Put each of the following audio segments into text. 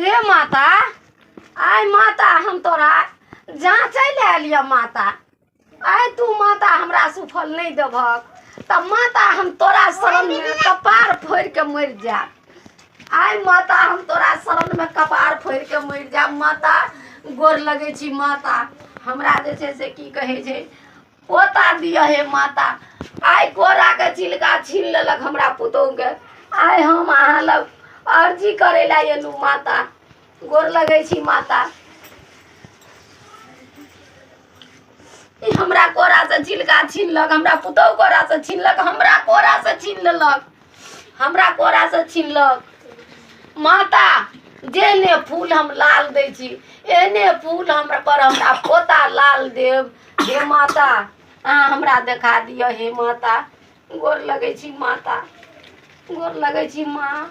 हे माता, आइ माता हम तोरा जाँचै लए एलियऽ माता। आइ तू माता हमरा सुफल नहि देबहक तऽ माता हम तोरा शरणमे कपार फोड़ि कऽ मरि जायब। आइ माता हम तोरा शरणमे कपार फोड़ि कऽ मरि जायब माता। गोर लगै छी माता, हमरा जे छै से की कहै छै पोता दिअ हे माता। आइ कोराके छिलका छीन लेलक हमरा पुतोहुके। आइ हम अहाँ लग अर्जी करै लए एलहुँ माता, गोर लगै छी माता। ई हमरा कोरासँ छिलका छीनलक, हमरा पुतोहु कोरासँ छीनलक, हमरा कोरासँ छीन लेलक, हमरा कोरासँ छीनलक माता। जेहने फूल हम लाल दै छी एहने फूल हमरा पर हमरा पोता लाल देब हे माता। अहाँ हमरा देखा दिअ हे माता। गोर लगै छी माता, गोर लगै छी माँ,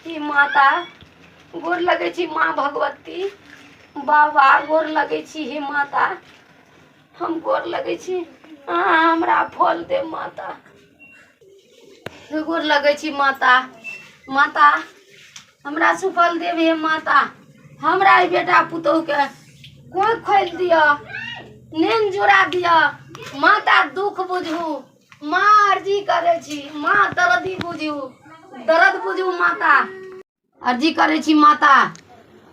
हे माता गोर लगै छी माँ भगवती बाबा, गोर लगै छी हे माता, हम गोर लगै छी, अहाँ हमरा फल देब माता। गोर लगै छी माता, माता हमरा सुफल देब हे माता। हमरा एहि बेटा पुतोहुके कोइ खोलि दिअ, नेन जुड़ा दिअ माता। दुख बुझू माँ, अर्जी करै छी माँ, दर्दी बुझू, दर्द बुझू माता। अर्जी करै छी माता,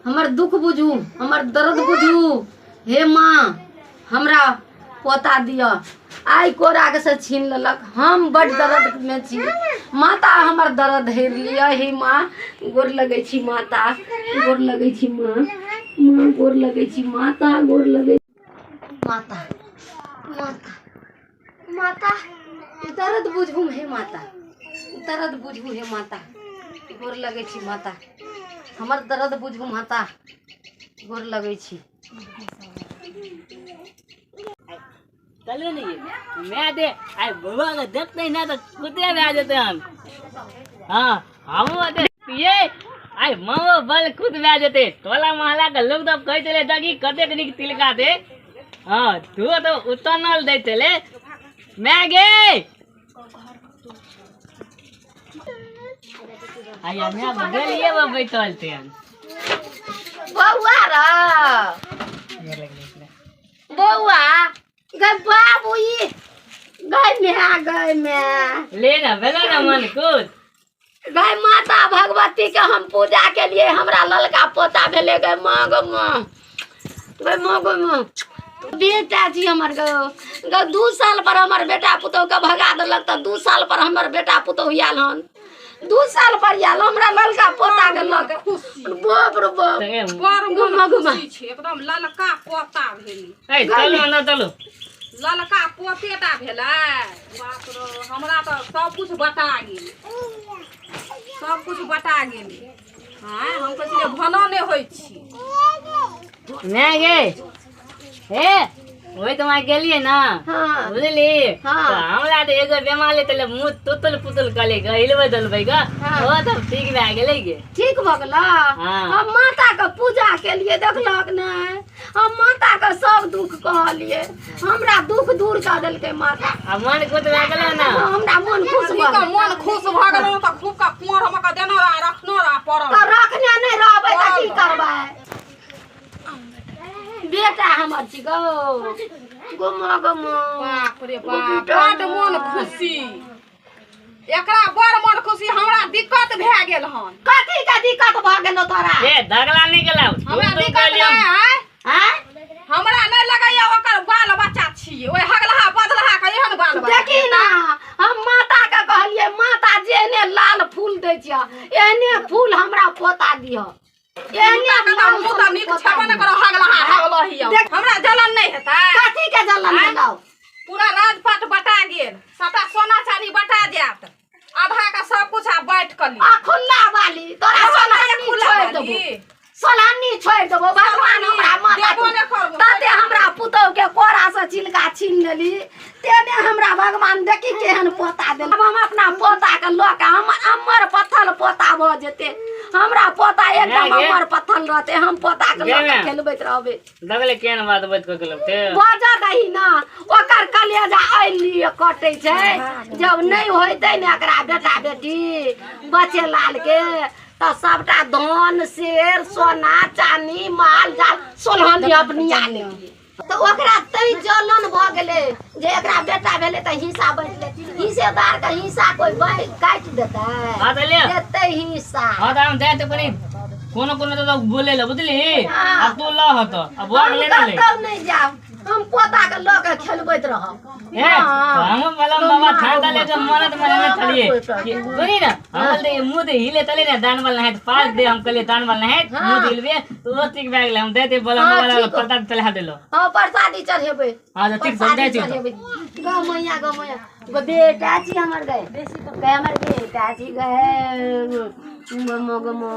हमर दुख बुझू, हमर दर्द बुझू हे माँ, हमरा पोता दिअ। आइ कोराके से छीन लेलक, हम बड्ड दर्दमे छी माता, हमर दर्द हेर लिअ हे माँ। गोर लगै छी माता, गोर लगै छी माँ, माँ गोर लगै छी माता, गोर लगै माता, माता, माता दर्द बुझू हे माता, दर्द बुझू हे माता। गोर लगै छी माता, हमर दर्द बुझू माता, गोर लगै छी। चलू ने ये मैं दे आई बउआ के देखते ना तो कुते भए जेते हन। हाँ हमहूँ दे ये आई माओ बल खुद भए जेते। टोला मोहल्ला के लोग तो कहै छलै देखी कतेक नीक तिलका दे। हाँ तू तो उतनल दै छलै मैं गे। आया मैं गेलिए वो बैठल थे। बौआ रे बौआ गै बाबू ई गै म्या, गै म्या ले ना भेलो ना मन खुश। गै माता भगवती के हम पूजा के लिए हमरा ललका पोता भेले गै माँ, गै माँ, गै माँ, गै माँ। बेटा जी हमर गो गो 2 साल पर हमर बेटा पुतोह के भगा देलक तऽ 2 साल पर हमर बेटा पुतोह आयल हन, 2 साल पर आयल हमरा ललका पोता के लऽ के। बाप रे बाप, बड़ घुमा मन घुमा। खुशी छै, एकदम ललका पोता भेलै। ए चलू ना चलू, ललका पोतेटा भेलै। बाप रे, हमरा तऽ सब कुछ बता गेल, सब कुछ बता गेल। आँय, हम कहै छलियै भना नहि होइ छी। मैं गे हे ओहि तऽ वहाँ गेलियै ना। हाँ। बुझली? हाँ। तऽ हमरा तऽ एगो बेमारी तले मुँह तुतुल पुतुल कले गे, हिलबै डुलबै गे। हाँ। ओ तऽ ठीक भए गेलै गे। ठीक भऽ गेल। हाँ। हम माता के पूजा केलिए देखलक ने, हम माता के सब दुख कहलिए, हमरा दुख दूर कऽ देलकै माता। आ मन खुश भए गेलो ना? हमरा मन खुश भऽ के गेल। मन खुश भऽ गेल तऽ खूब के कुआर हम के देना रह, रखनो रह पड़ल। तऽ रखने नहि रहबै तऽ की करबै? बेटा हमर छी गो, गुमा गुमा। बाप रे बाप, बड मन खुशी एकरा, बड़ मन खुशी। हमरा दिक्कत भए गेल हन। कथी के दिक्कत भऽ गेलो तोरा? ए दगला नहि गेलौ। हमरा दिक्कत नहि है। आँय? हमरा नहि लगैया ओकर बाल बच्चा छियै, ओहि हगलहा बदलहा के एहन बाल बच्चा। देखी ना, हम माता के कहलिए माता जेहने लाल फूल दै छियै एहने फूल हमरा पोता दिह, एहने तऽ लाल मुँह तऽ फूल नीक पोता छेबे नहि दिह। करो, हगलहा हगलही। देख। हमरा जलन नहि हेतै? कथी के जलन आँय? भेलौ? पूरा राजपाट बटा गेल, सबटा सोना चानी बटा जायत, आधा का सब कुछ आ बाँट कऽ ली। आ खुल्ला वाली तोरा हमरा सोलहन्नी खुल्ला छोड़ि वाली। देबो, सोलहन्नी छोड़ि देबो भगवान हमरा माता देबो ने करबो। तते हमरा पुतोहु के कोरा से छिलका छीन लेली, तेने हमरा भगवान देखी केहन पोता देल। अब हम अपना पोता के लऽ के हम अमर पत्थर पोता भऽ जेते, हमरा पोता एकदम गे। अमर पत्थर रहते, हम पोता के लऽ के गे। खेलबैत रहबै। दगले केहन बात बात कऽ गेलौ ते? बजऽ दही ना, ओकर कलेजा एहि लिए कटै छै, जब नहि होइतै ने एकरा बेटा बेटी बचे लाल के तऽ सबटा धान शेर सोना चानी माल जाल सोलहनी अपनिया लेलियै। तऽ ओकरा तै जलन भऽ गेलै जे एकरा बेटा भेलै तऽ हिस्सा बाँटि ले, हिस्सेदार के हिस्सा कोइ काटि देतै? हाँ तऽ ले। देतै हिस्सा। हाँ तऽ हम जाय तऽ कनी कोनो कोनो तऽ बोले ले बुझली। हाँ। आ तू लह तऽ आ बौआ के हम लेने ले। कतौ नहि जायब, हम पोता के लऽ के खेलबैत रहब। ए हम बोला बाबा थान ले के मनत मने थलिए सुनी ना, हम बोलते मुंह दे हिले तले ना दान वाला है पास दे, हम कहलिए दान वाला है मुंह दिलबे तो ओ ठीक भए गेलै। हम दे दे बोला हाँ, बाबा ठीक हो। प्रसाद चढ़ा देलो। हाँ प्रसादी चढ़ेबै। हाँ तऽ ठीक प्रसादी समझै छी। चढ़ेबै। गौ मैया गौ मैया गो बेटा छी हमर गए गए हमर बेटा छी गए गमो गमो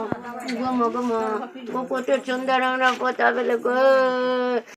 गमो गमो गो कते सुन्दर हमरा पोता भेलै गो।